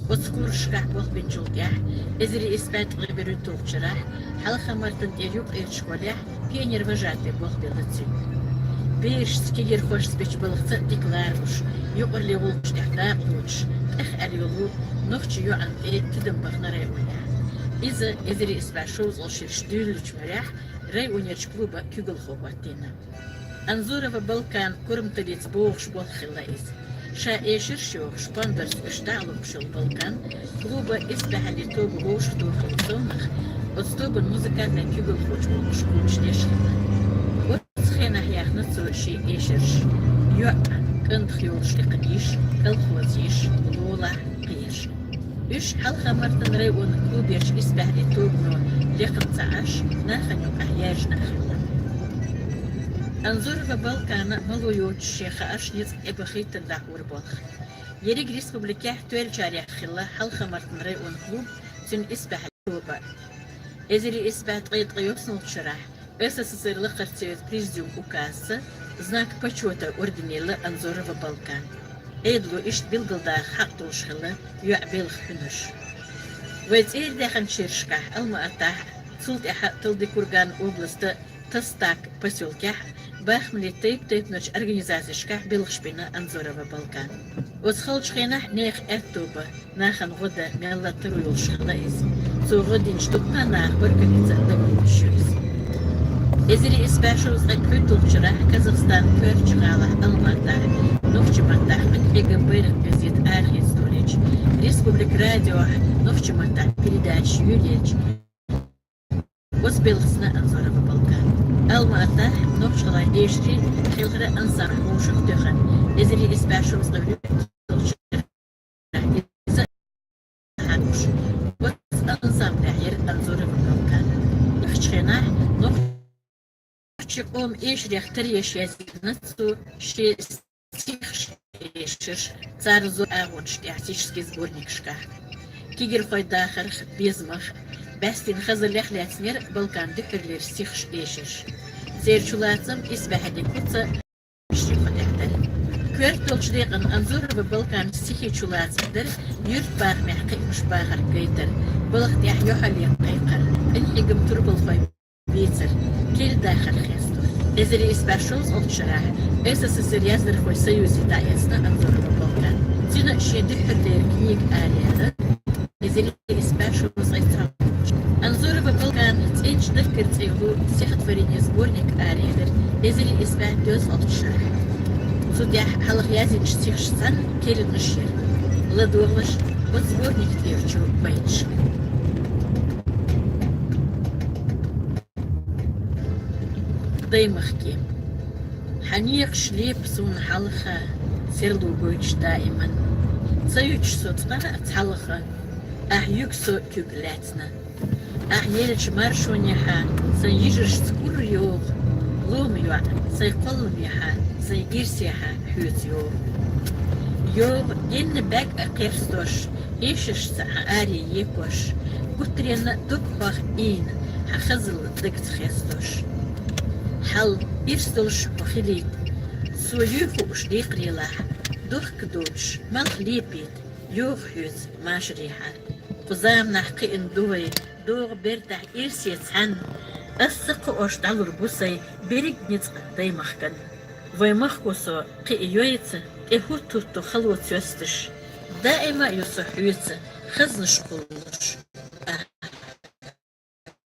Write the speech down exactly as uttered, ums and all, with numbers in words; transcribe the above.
Оцу курсашкахь болх бинчул тӀаьхьа, эзар исс бӀе ткъе берхӀитталгӀачу шарахь, Хьалха-Мартан тӀера юккъерчу школехь пионер-вожатый болх белла цуьнан. Берашца, кегирхошца бечу балхаца дика лоруш, юкъараллин гӀуллакхаш тӀехь дакъалоцуш, тӀехъаьлла йолу нохчийн йоӀана тӀе тидам бахана районехь. Иза эзар исс бӀе шовзткъе шераш дуьйлалучу муьрехь районерчу клуба куьйгалхо хӀоттийна. Анзорова Балкан корматаллица богӀуш болх хилла иза. Ша эшарш йохуш, пондарца уьш дӀа а локхуш йолу Балкан клуба исбаьхьаллин тоба вовшахтохаллин совнаха, оцу тобан музыкальный куьйгалхочун гӀуллакхаш кхочушдеш хилла. Оцу хенахь яьхна цо шен эшарш: йоӀ, кӀантах йолуш лекха йиш, колхозан йиш, лолахь, кхераш. Уьш Хьалха-Мартан районан клуберчу исбаьхьаллин тобано лекхана ца Ӏаш, нахана юкъахь яьржина хилла. Анзорова Балкана мало йоцуш шен хаарш ницкъ тӀебахийтина дӀахьора болх. Ерриг республикехь тоьллачарех хилла Хьалха-Мартан районан клуб, цуьнан исбаьхьаллин тоба. Эзар исс бӀе ткъе ткъайоьсналгӀачу шарахь СССР лакхарчу Союзан Президиуман указца «Знак почёта» орден елла Анзорова Балкана. Ӏедало иштта билгалдаха хьакъ долуш хилла йоьӀан белхан хьуьнарш. Вай цӀера даьхначу шерашкахь Алма-Атахь, цул тӀаьхьа Талдыкурган областан Тастак посёлкехь, бахамаллин тайп-тайпанчу организацешкахь белхаш бина Анзорова Балкана. Оцу халчу хенахь нехан аьтто бан, нахана гӀо дан мелла а таро йолуш хилла иза. Цо гӀо динчу дуккха а наха баркаллица дагалоцуш ю иза. Эзар исс бӀе шовзткъе пхуьйтталгӀачу шарахь Казахстанан коьртачу гӀалахь Алма-Атахь нохчийн маттахь къинхьегаман байракх везийта арахеца долийча, республикан радиохь нохчийн маттахь передачаш йолийча, оцу белхаца Анзорова Балкана. Алма-Атахь нохчийн эшарийн хелхаран ансамбль вовшахтоьхна, эзар исс бӀе шовзткъе вуьрхӀитталгӀачу шарахь иза хьаьдуш. Оцу ансамблехь яра Анзорова Балкана. Ахча хенахь нохчийн къоман эшарех таро еш язйина цо шен стихаш, эшарш, цара зо агӀонаш тӀехь стихийн сборникашкахь. Кегирхойн дахарх, безамах, бӀаьстенан хазаллех лаьцнера Балканан дуьххьарлера стихаш, эшарш. Церан чулацам исбаьхьаллин куц а шен хьо тӀехь дара. Коьрта долчу декъана Анзорова Балканан стихийн чулацам дара юьртбахамехь кхиамаш бахарх гайтар, балха тӀехь юьхьарлера кхайкхар, къинхьегаман турпалхой бийцар, керла дахар хестор. Эзар исс бӀе шовзткъалгӀачу шарахь СССР-н яздархойн союзе дӀаэцна Анзорова Балкана. Цуьнан шен дуьххьарлера книга араяьлла эзар исс бӀе шовзткъе цхьаъ. Анзорова Балканан «ЦӀеначу даггара» цӀе йолу стихотворенийн сборник араелира эзар исс бӀе дезткъалгӀачу шарахь. Цу тӀехь хьалха язйинчу стихашца цхьаьна керланаш яра. ЛадогӀалаш оцу сборника тӀерачу байташка. Даймахке. Хьан некъаш лепа суна хьалха, серло гойтуш даиман. Ца юьтуш со цкъа а цхьалха, ахь юьгу со куьг лаьцна. Ахь еллачу маршонехьа сайн йижаршца кӀур йогӀу, лома йоӀ сайн кхолламехьа, сайн ирсехьа хьоьца йогӀу. ЙогӀу генна бӀаьг а кхерстош, эшаршца хьан аре екош, гуттаренна дог хьох ийна, хьан хазалла дагца хестош. Хьал ирс долуш хьо хилийта, со юй хууш декхарийлахь, дохка доцуш, малх лепийта, йогӀу хьоьца машарехьа. Кху заманахь кхиъна ду вай, догӀу бертахь ирсе цхьаьна, ас ца кхоош дӀалур бу сайн берриг ницкъ Даймахкан. Вайн махко со кхиа йойца, тӀе хӀутту-хӀутту хало цоьсташ, даима а ю со хьоьца хазнаш кхуллуш,